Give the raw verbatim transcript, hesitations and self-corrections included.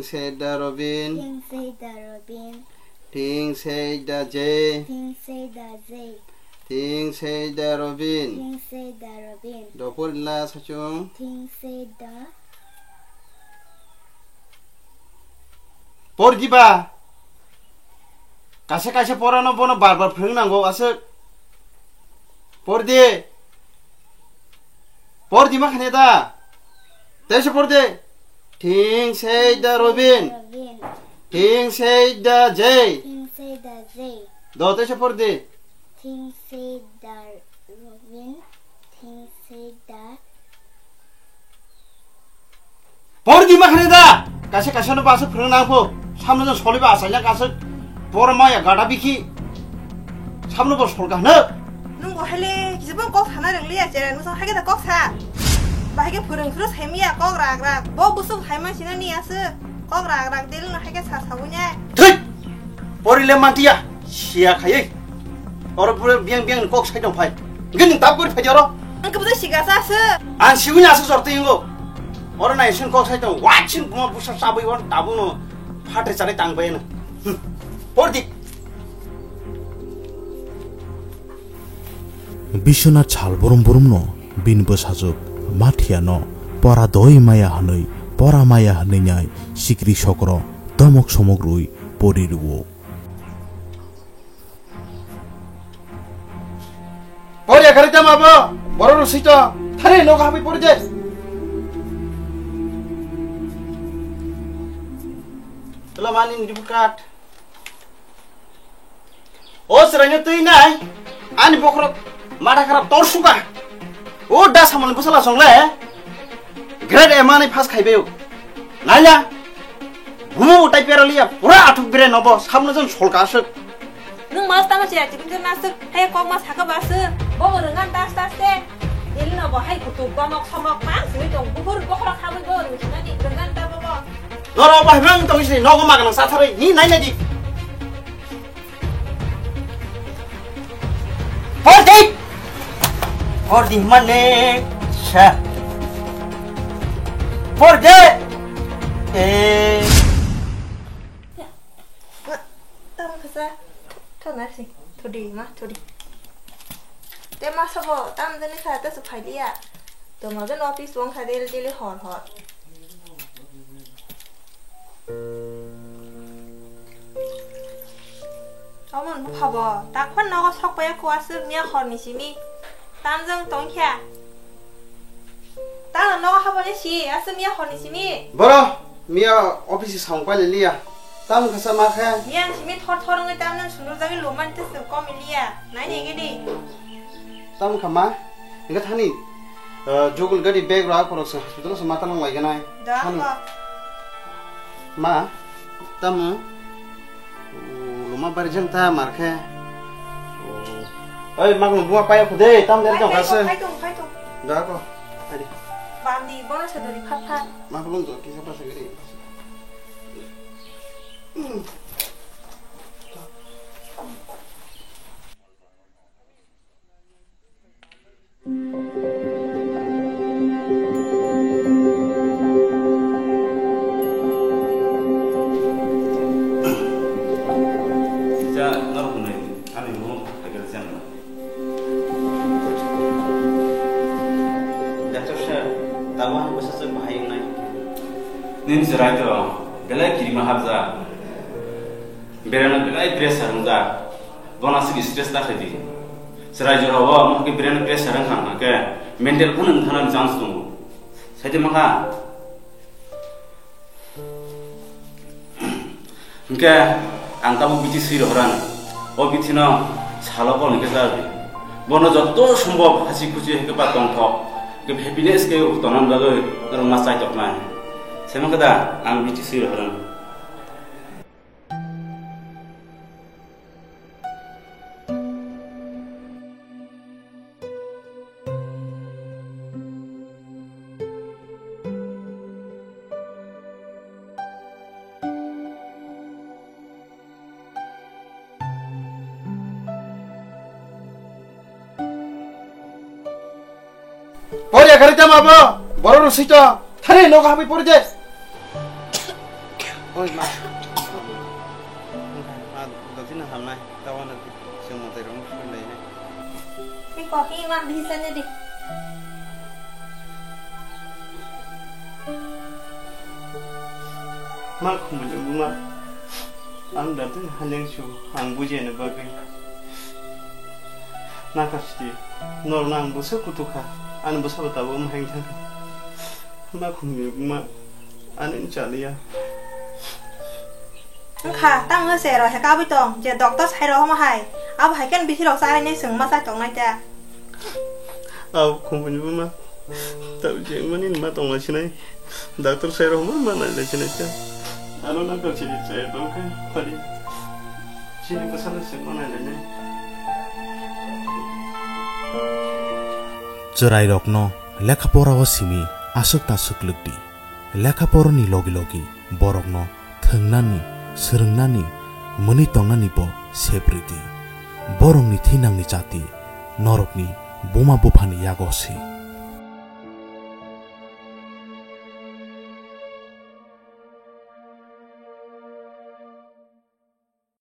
Said the Robin. Things said the Robin. Things said the Jay. Things said the Jay. Things said the Robin. Things said the Robin. Dopor la sachung. Things said the. Por diba. Kaisa kaisa porano bono bar bar phwrwng nango aswk. Por di. Por di ma khane da. Teisa por di. Things said the Robin. Robin. Things said the Jay. Things said the Jay. Do teisa por di. Things said the Robin. Things said the Por di ma khani da. Kaisa kaisa no basa phwrwng nang pho. Samno jong soliba asai na kaisa. Por maya gada bikhi. Samno bo solka hno. Nung bo hele kisa bo kok sana reng liya chere nung sang hage da kok sa. Bahage phwrwng suro saimiya kok rak rak. Bo busuk saima sina ni asu. Kok rak rak del na hage sa sabunya. Thik. Porile mantiya, siya khayui. Oro pura biang biang kok sai tong phai. Gini tap gori phai oro. Ang kebetulan siga sa se. Ang siwini asa sorti ingo. Oro nai sin kok sai tong. Wachin kuma busa sabui wan tabuno. Phate chari tang bayana. Hmm. Por di. Biswanath sal burum burumno bini bwsajwk Mathiano pora doi maya hwnwi, pora maya hwnwi nai sikri sokro domok somok rwi pori rwo. Pori akhari tamo abo, borok rw sito, thani nogo habwi pori de. Tela mani ni report card. O chwraino twi nai, ani bokhorok matha kharap tor suka. O da samani bwsala songle, grade A mani pass khaibaio. Naila, bumo utai peraliya, pura athuk bere nobo, samno jong solka aswk. Nwng mas tama chaya chibin jor naswk, hai kok mas haka baswk, bobo rwngan tas tas te. Dil nobo hai kutuk bonok somok mang simi tong, buhur bokhorok habwi bo rwngan ta bobo. Norok bahai mang tong sini, nogo magang satharwi, ni nai nai di. Por di! Por di mane sa. Por de! Eh. Ma, tam khasa. Thona si. Thodi ma, thodi. Te ma sabo tam jani kha ta su phailiya. To ma jan office wng kha daily daily hor hor. Omon bupha bo, takphar nogo sok paya kho aswk miya horni simi. Tamjwng tongkha. Tano nogo habani si, aswk miya horni simi. Boro, miya office samung pailai liya. Tamo khasa ma khe. Miya simi thor thor wngwi tamjwng sundur jagwi lumani tei swk komi liya. Nai nai gidi. Tamo kha ma, hingke thani, eh, jogol gari bag rok akorok se hospital se mata nang lai ganai. Da thani. Ko. Ma, tamo, loma bari jang ta mar khe. Oi, mak nung bua paya khude, tam der jong kase. Phai tong, phai tong. Da ko, adi. Bandi, bona se dori phat phat. Mak nung do kisa pasa gari. Sija norok hwnwi ani mung Haiger Jang. Doctor sir, tabuk ani bwsajwk bahai wngnai. Nini chwrai to belai kirima hapjak. Berano belai pressure wngjak. Bono aswk stress ta khaidi. Chwrai jorao omo khe brain pressure wngkha, hwnkhe mental phano wngthana chance tongo. Saide mankha. Hwnkhe ang tabuk bithi swi rohorani. O bithino salo kolni khe chardi. Bono joto sombhob hasi khusi hai khe ba tongthok. Khe happiness khe tonani bagwi norok ma chaitoknai. Saimankhe da ang bithi swi rohorani. Pori akhari tamo abo, borok rw sito, thani nogo habwi pori de. Oi, ma. Ma, dotino hamnai, tabano chwng mwtai rokno suri lainai. Tei kokni ma bihisa ne di. Ma khumui buma. Ang da tei haneng su, ang buji ani bagwi. Nakha sidi, norokno ang bwsa kutu kha, ani bwsa bo tabuk wng hai thang kha. Ma khumui buma, ani wng chaliya. Wngkha, tamo se rw hai kabui tong, je doctor sai rw homa hai, abo hai khe bisi rok chai ne chwng ma chai tong nai ta. Abo khumui buma. Tau je mani ma tong lai sinai. Doctor sai rok ma ma nai lai sinai ta. Ano na kal chini sai tong kha. Pari. Chini bwsa no se ma nai lai nai. Chwrai rokno lekha pora o simi aswk ta swklwk di. Lekha porani logi logi borokno thwngnani, swrwngnani, mwnwi tongnani bo sepridi. Borokni thinangni chati norokni buma buphani yago se.